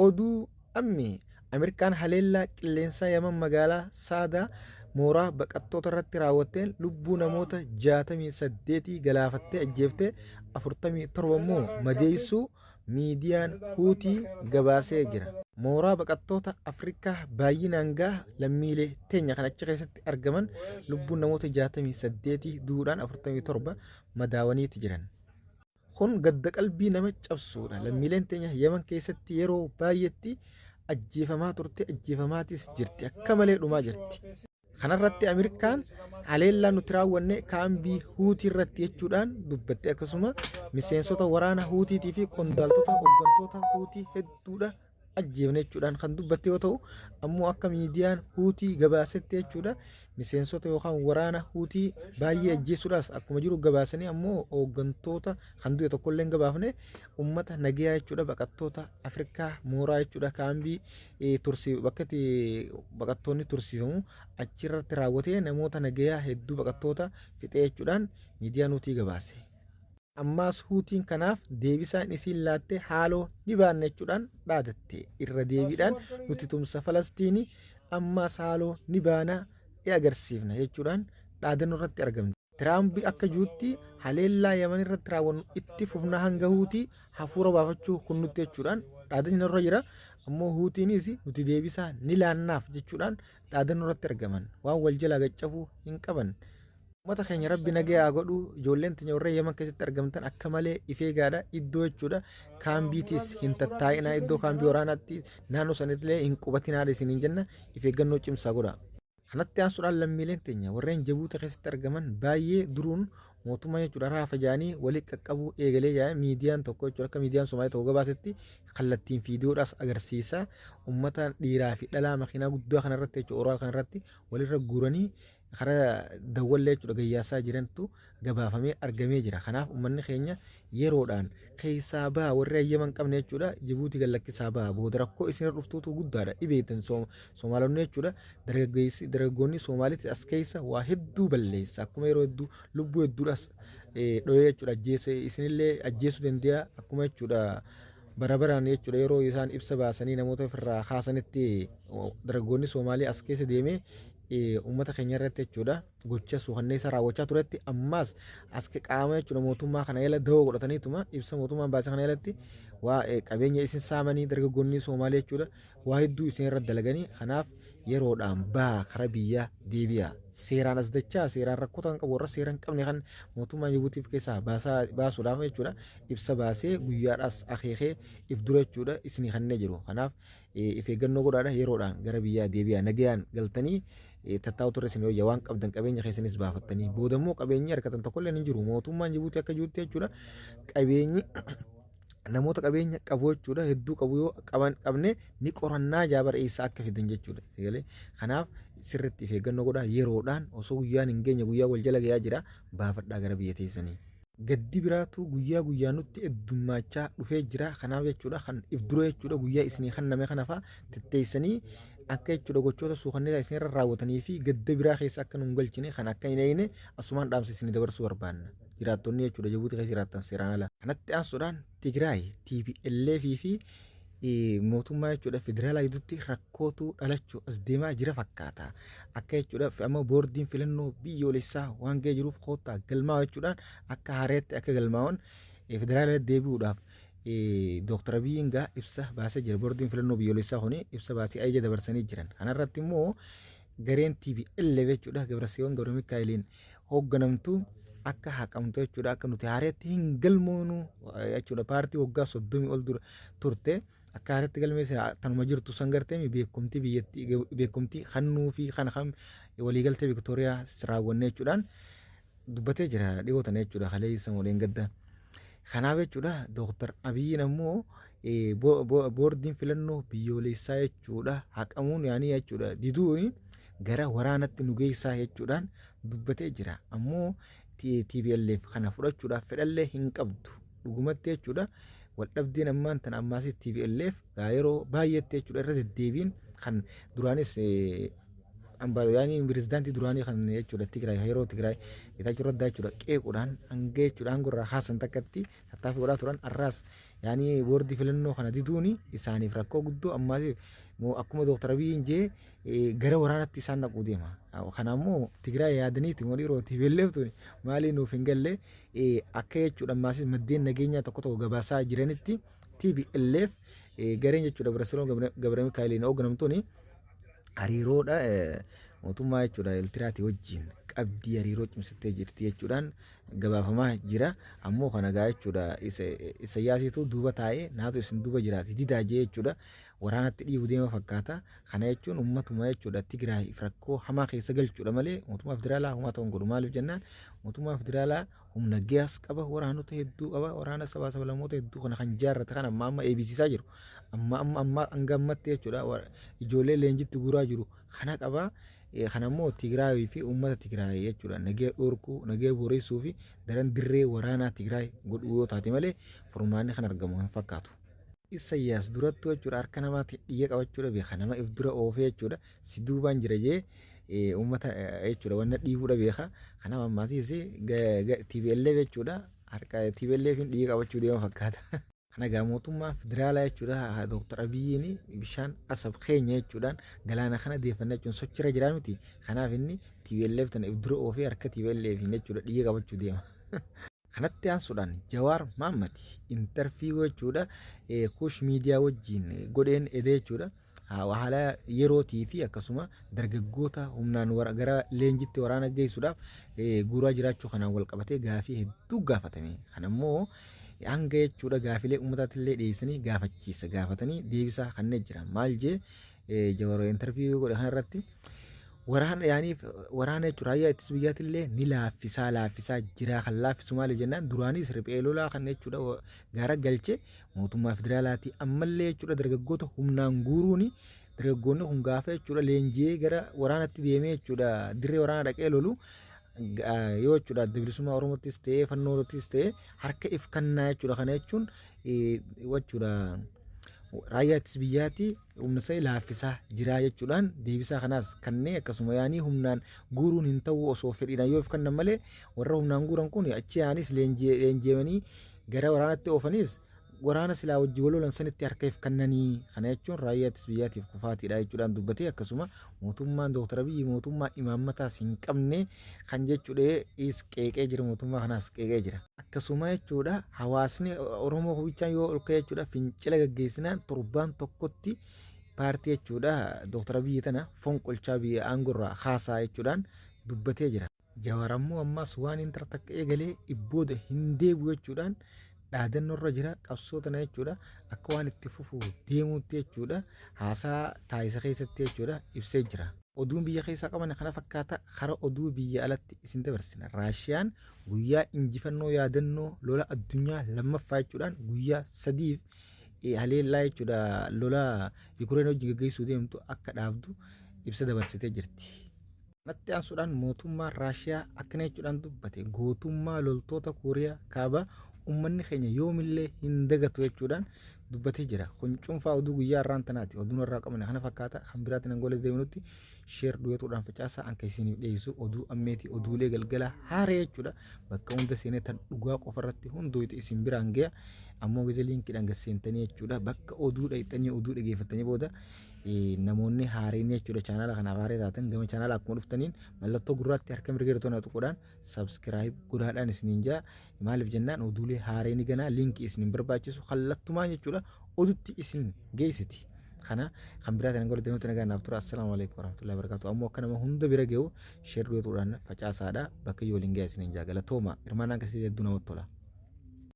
Oduu ammee Ameerikaan haleellaa qilleensaa Yaman magaalaa Saadaa mooraa baqattoota irratti raawwatteen lubbuu namoota 68 galaafattee ajjeeftee 47 immoo madeessuu miidiyaan Huutii gabaasee jira. Mooraa baqattoota Afrikaa baay'inaan gaa lammiilee teenya kan achi keessatti argaman lubbuun namoota 68 du'uudhaan 47 madaawaniiti jiran. Kun gadda qalbii nama cabsuudha. Lammiileen teenya Yaman keessatti yeroo baay'eetti ajjeefamaa turte, ajjeefamaatis jirti. Akka malee dhumaa jirti. Kanarratti Ameerikaan haleellaa nuti raawwanne kaambii Huutii irratti jechuudhaan dubbatte. Akkasuma miseensota waraana Huutiitii fi qondaaltota hooggantoota Huutii hedduudha ajjeefne jechuudhaan kan dubbatte yoo ta'u, ammoo akka miidiyaan Huutii gabaasetti jechuudha miseensota yookaan waraana Huutii baay'ee ajjeesuudhaas akkuma jiru gabaasanii, ammoo hooggantoota kan du'e tokkollee hin gabaafne. Ummata nagayaa jechuudha, baqattoota Afrikaa mooraa jechuudha kaambii tursi bakka itti baqattoonni tursiifamu achirratti raawwatee namoota nagayaa hedduu baqattoota fixee jechuudhaan miidiyaan Huutii gabaase. Ammaas Huutiin kanaaf deebisaan isiin laatte haaloo ni baanna jechuudhaan dhaadatte. Irra deebiidhaan nuti tumsa Falastiini, ammaas haaloo ni baana, ni agarsiifna jechuudhaan dhaadannoo irratti argamte. Tiraampi akka jirutti haleellaa Yaman irratti raawwannu itti fufna hanga Huutii hafuura baafachuu kunnutti jechuudhaan dhaadannoo irra jira. Ammoo Huutiinis nuti deebisaa ni laannaaf jechuudhaan dhaadannoo irratti argaman. Waan wal jalaa gaccabuu hin qaban. Uummata keenya Rabbi nagaya haa godhu. Ijoolleen teenya warra Yaman keessatti argamtan akka malee if eegaadha. Iddoo jechuudha kaambiitiis hin tattaa'inaa, iddoo kaambii waraanaatti naannoo sanillee hin qubatinaadha isiniin jenna, if eeggannoo cimsaa godha. Kanatti aansuudhaan lammiileen teenya warreen Jabuuta keessatti argaman baay'ee duruun mootummaa jechuudha raafa jaanii walii qaqqabuu eegalee jaa miidiyaan tokko jechuudha. Akka miidiyaan Somaalee tokko gabaasetti kallattiin fiidiyoodhaas agarsiisa, uummata dhiiraa fi dhalaa makiinaa guddaa kanarratti jechuudha oraa kanarratti walirra guuranii karaa dawwallee jechuudha gayyaasaa jirantu gabaafamee argamee jira. Kanaaf uummanni keenya yeroodhaan keessaa baha, warri hayyama hin qabne jechuudha Jibuutii gad lakkisaa baha, booda rakkoo isinirra dhuftuutu guddaadha. Dhibeetan Soomaalonni jechuudha dargaggeessi dargaggoonni Soomaalitti as keessa waa hedduu balleessa, akkuma yeroo hedduu lubbuu hedduudhaas dhoyee jechuudha ajjeese, isinillee ajjeesuu danda'a. Akkuma jechuudha bara baraan jechuudha yeroo isaan ibsa baasanii namoota ofirraa kaasanitti dargaggoonni Soomaalii as keessa deemee uummata keenya irratti jechuudha gocha suukanneessaa raawwachaa turetti, ammaas as qaama jechuudha mootummaa kana jala dawoo godhataniituma ibsa mootummaan baase kana jalatti waa qabeenya isin saamanii dargaggoonni Soomaalee jechuudha waa hedduu isin irra dalaganii. Kanaaf yeroodhaan baha, kara biyyaa deebi'a, seeraan as dachaa seeraan rakkoo kan qabu warra seera hin qabne kan mootummaan Jibuutiif keessaa baasuudhaaf jechuudha ibsa baasee guyyaadhaas akeekee if dura jechuudha isinii kannee jiru. Kanaaf if eeggannoo godhaadha, yeroodhaan gara biyyaa deebi'aa, nagayaan galtanii tattaa'u turre isin wayya. Waan qabdan qabeenya keessanis baafattanii booda immoo qabeenyi harkatan tokkollee hin jiru. Mootummaan Jibuutii akka jirutti jechuudha qabeenyi namoota qabeenya qabu jechuudha hedduu qabu yoo qaban qabne ni qorannaa jaabara eessaa akka fidan jechuudha sagalee. Kanaaf sirriitti if eeggannoo godhaa, yeroodhaan osoo guyyaan hin geenye, guyyaa wal jala gayaa jira, baafadhaa gara biyya teessanii. Gaddi biraatu guyyaa guyyaan nutti heddummaachaa dhufee jira. Kanaaf jechuudha kan if dura jechuudha guyyaa isinii kenname kana fa'a tetteessanii akka jechuudha gochoota suukanneesaa isinirra raawwatanii fi gadda biraa keessa akka nu hin galchine kan akka hin eegne asumaan dhaamsa isinii dabarsuu barbaanna. Jiraattonni jechuudha Jabuutii keessa jiraattan seeraan ala. Kanatti aansuudhaan Tigraay TPLF fi mootummaa jechuudha federaalaa gidduutti rakkootu dhalachuu as deemaa jira fakkaata. Akka jechuudha amma boordiin filannoo biyyoolessaa waan ga'ee jiruuf koottaa galmaa'aa jechuudhaan akka haareetti akka galmaa'an federaala deebi'uudhaaf Dooktar Abiyyiin gaa ibsa baasee jira. Boordiin filannoo biyyoolessaa kun ibsa baasee ajaja dabarsanii jiran. Kanarratti immoo gareen TPLF jechuudha Gabrasiyoon Gabra Mikaa'eliin hoogganamtu akka haqamtu jechuudha, akka nuti haareetti hin galmoonu jechuudha, paartii waggaa 30 ol dura turte akka haareetti galmeesse tanuma jirtu san garteemi beekumtii biyyattii beekumtii kannuu fi kana kan waliigaltee Viktooriyaa raawwanne jechuudhaan dubbatee jira dhiyoo tana jechuudha kaleessa moodheen gadda. Kanaaf jechuudha Dooktar Abiyyiin ammoo boordiin filannoo biyyoolessaa jechuudha haqamuun yaanii jechuudha diduun gara waraanatti nu geessaa jechuudhaan dubbatee jira. Ammoo TPLF kana fudhachuudhaaf fedhallee hin qabdu. Dhugumatti jechuudha waldhabdeen ammaan tana ammaas TPLF yeroo baay'eetti jechuudha irra deddeebiin kan duraanis yaani pirezidaantii duraanii kan jechuudha Tigraay yeroo Tigraay Geetaachoo Raddaa jechuudha qeequudhaan hanga jechuudha aangoo irraa kaasan takkatti tattaaffii godhaa turan, arraas Yaani boordii filannoo kana diduun isaaniif rakkoo guddoo ammaasiif akkuma Dooktar Abiyyiin jee gara waraanatti isaan naquu deema. Kana ammoo Tigraay yaadaniiti moo dhiiroo TPLF tuni maalii nuuf hin galle akka jechuudha ammaasis maddeen nageenyaa tokko tokko gabaasaa jiranitti TPLF gareen jechuudha Barsiloon Gabra Mikaa'eliin hoogganamtuuni hariiroodha mootummaa jechuudha Eltiraatii wajjin qabdii hariiroo cimsattee jirti jechuudhaan gabaafamaa jira. Ammoo kana gaa jechuudha Isayyaasiitu duuba taa'ee naatu isin duuba jiraati didaa jee jechuudha waraanatti dhiibu deema fakkaata. Kana jechuun ummatuma jechuudha Tigraay rakkoo hamaa keessa galchuudha malee mootummaa federaalaa homaa ta'uun godhu. Maaliif jennaan mootummaa federaalaa humna gahaas qaba, waraanota hedduu qaba, waraana sabaa sablammoota hedduu kana kan jaarrate kan amma amma eebisiisaa jiru. Amma amma amma hanga ammatti jechuudha ijoollee leenjitti guuraa jiru kana qaba. Kana immoo Tigraayii fi uummata Tigraay jechuudha nagaya dhorkuu, nagaya boreessuu fi daran dirree waraanaa Tigraay godhuu yoo taate malee furmaanni kan argamu hin fakkaatu. Isayyaas durattuu jechuudha harka namaatiin dhiiga qabachuudha beeka nama if dura oofee jechuudha si duubaan jira jee uummata jechuudha wanna dhiibuudha beeka. Kanaaf ammaasiis TPLF jechuudha harka TPLF dhiiga qabachuu deema fakkaata. Kana egaa mootummaan federaalaa jechuudha Dooktar Abiyyiin bishaan Asab keenya jechuudhaan galaana kana deeffanna jechuun sochirra jiraa miti. Kanaaf inni TPLF tana if dura oofee harka TPLF jechuudha dhiiga qabachuu deema. Kanatti aansuudhaan Jawaar Mahaammad intarviiyuu jechuudha Kuush miidiyaa wajjin godheen edee jechuudha. Haala yerootii fi akkasuma dargaggoota humnaan gara leenjitti waraana geessuudhaaf guuraa jiraachuu kanaan wal qabatee gaafii hedduu gaafatame. Kana immoo hanga jechuudha gaafilee uummataatti illee dhiyeessanii gaafachiisa gaafatanii deebisaa kanneen jira. Maal jee Jawar intarviiyuu godhe kanarratti waraana yaaniif waraana jechuun raayyaa ittisa biyyaatti illee ni laaffisaa laaffisaa jira. Kan laaffisu maaliif jennaan duraanis riphee lolaa kan jechuudha gaara galche mootummaa federaalaati. Ammallee jechuudha dargaggoota humnaan guuruuni dargaggoonni kun gaafa jechuudha leenji'ee gara waraanatti deemee jechuudha dirree waraanaa dhaqee lolu yoo jechuudha Adda Bilisummaa Oromottis ta'ee fannoottis ta'ee harka if kannaa jechuudha. Kana jechuun jechuudha raayyaa ittisa biyyaati humna isaa laaffisaa jiraa jechuudhaan deebisaa kanaas kanneen akkasuma yaanii humnaan guuruun hin ta'u osoo fedhiidhaan yoo if kannan malee warra humnaan guuran kun achi yaanis leenji'amanii gara waraanatti oofanis waraana silaa wajji wal lolan sanitti harka if kannanii. Kana jechuun raayyaa ittisa biyyaatiif kufaatiidha jechuudhaan dubbatee akkasuma mootummaan Dooktar Abiyyi mootummaa imaammataas hin qabne kan jechuudha is qeeqee jira mootummaa kanaas qeeqee jira. Akkasuma jechuudha hawaasni Oromoo hubichaan yoo ol ka'e jechuudha fincila gaggeessinaan torbaan tokkotti paartii jechuudha Dooktar Abiyyi tana fonqolchaa biyya aangorraa kaasaa jechuudhaan dubbatee jira. Jawar ammoo ammaas waan intala takka eegalee ibbooda hin deebi'u jechuudhaan dhaadannoo irra jira qabsoo tana jechuudha akka waan itti fufu deemuutti jechuudha haasaa taasisa keessatti jechuudha ibsee jira. Oduun biyya keessaa qaban kana fakkaata kara oduu biyya alatti isin dabarsina. Raashiyaan guyyaa injifannoo yaadannoo lola addunyaa lammaffaa jechuudhaan guyyaa sadiif haleellaa jechuudha lola Yukureen wajjin gaggeessuu deemtu akka dhaabdu ibsa dabarsitee jirti. Kanatti aansuudhaan mootummaan Raashiyaa akkana jechuudhaan dubbate gootummaa loltoota Kooriyaa kaabaa uummanni keenya yoomillee hin dagatu jechuudhaan dubbatee jira. Kun cuunfaa oduu guyyaa har'aan tanaati. Oduun har'aa qabne kana fakkaata. Kan biraatiin hanga walitti deebinutti sheer du'eetuudhaan facaasaa anka isiniif dhiyeessu oduu ammeeti oduulee galgala haaree jechuudha. Bakka hunda seenee tan dhugaa qofa irratti hundooyte isin biraan ga'a. Ammoo gizee liinkiidhaan gad seentanii jechuudha. Bakka oduu dhayxanii oduu dhageeffattanii booda namoonni haareen jechuudha chaanaala kanaaf haaree taatan gama chaanaala akkuma dhuftaniin mallattoo gurraatti harka mirga irra tona tuquudhaan sabskiraayib godhaadhaan isiniin jaa. Maaliif jennaan oduulee haareen ganaa liinkii isin hin barbaachisu kallattumaan jechuudha odutti isin geessiti. Kana kan biraatiin hanga walitti nagaa naaf tura. Assalaamu alaikum warahmatullahi wabarakatuh. Ammoo akka nama hunda bira gahu sheer godhuudhaan facaasaadha bakka yoo waliin gahe isiniin jaa. Galatooma hirmaannaan keessatti hedduu namatti tola.